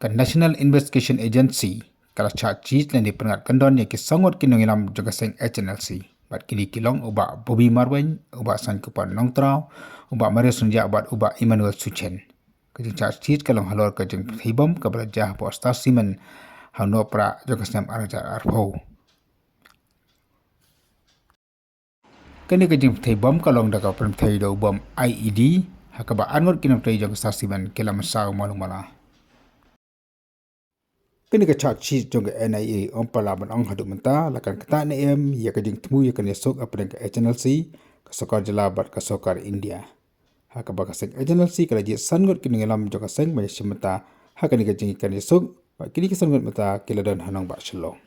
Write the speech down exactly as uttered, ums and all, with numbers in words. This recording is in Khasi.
Ka National Investigation Agency ka la charge sheet lane pynïaid kyndon ïa ki saw ngut ki nongïalam jong ka seng H N L C. Bad kine ki long u Bah Bobby Marwein, u Bah Sainkupar Nongtraw, u Bah Mario Sunjak bad u Bah Emmanuel Suchen. Ka jingcharge sheet ka long halor ka jingpynthei bom kaba la jia hapoh Star Cement ha u Nohprah jong ka snem ar hajar arphew. Kane ka jingpynthei bom ka long da ka pynthei da u bom I E D, ha kaba ar ngut ki nongtrei jong ka Star Cement ki la mynsaw malu mala. Kane ka charge sheet jong ka N I A ym pat la ban ong haduh mynta la kan ktah ne em ïa ka jingthmu ïa ka nisook hapdeng ka H N L C, ka sorkar jylla bad ka sorkar India. Ha kaba ka seng H N L C ka la jied san ngut ki nongïalam jong ka seng ban ïashim bynta ha kane ka jingïakhun nisook, bad kine ki san ngut mynta ki la don ha nongbah Shillong.